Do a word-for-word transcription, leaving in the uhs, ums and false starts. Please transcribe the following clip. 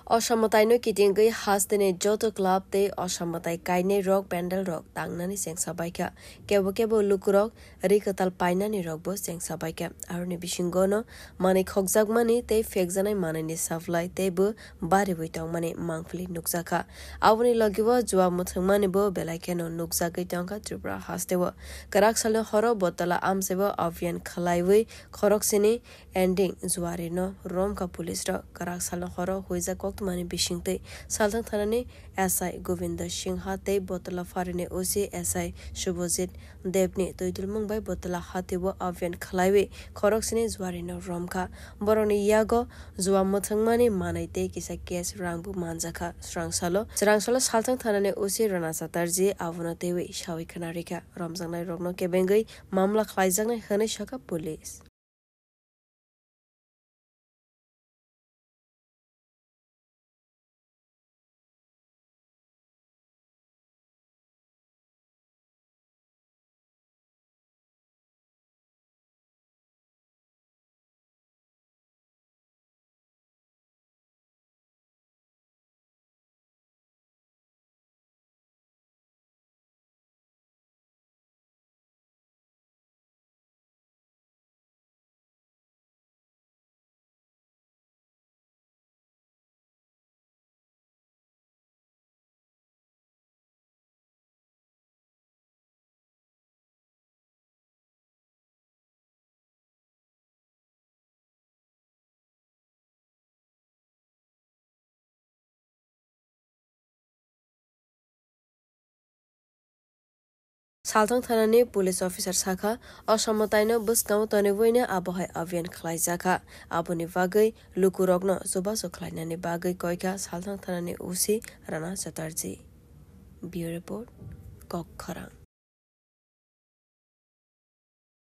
Osamwtaino kitingwi hasteni joto club tei osamwtai kainai rok pandal rok tangnani chengsa baikha. Kebo kebo lukurok ri kwtal painani rokbo chengsa baikha. Aroni bisingono manwi khokjakmani tei phekjanai manwini supply teibo bariwi tongmani mangpili nukjakha. Aboni logibo jua mwthangmanibo belai kheno nukjagwi tongkha Tripura hasteo. Kwrak salni horo Botala amchaibo abhiyan khlaiwi khoroksini ending juarino romkha police rok. Kwrak salni horo huijak koktwmani bisingtwi Salthang thanani S I Govinda Singha tei Botala pharini O C S I Subhajit Debni twidulmung bai Botala hatio abhiyan khlaiwi khoroksini juarino romkha. Borokni yago jua mwthangmani manwi tei kisa cash rangbo manjakha. Swrangsalo, swrangsalo Salthang thanani O C Rana Chatterjee abono twiwi sawi khna rikha. Romjaknai rokno kebengwi mamla khlaijaknai hwnwi sakha police. Salthang thanani police officer sakha, osamwtaino bwskango tonibuino abohai abhiyan khlaijakha. Aboni bagwi lukurokno chubachu khlainani bagwi koikha Salthang thanani O C Rana Chatterjee. Bureau Report, Kokkhorang.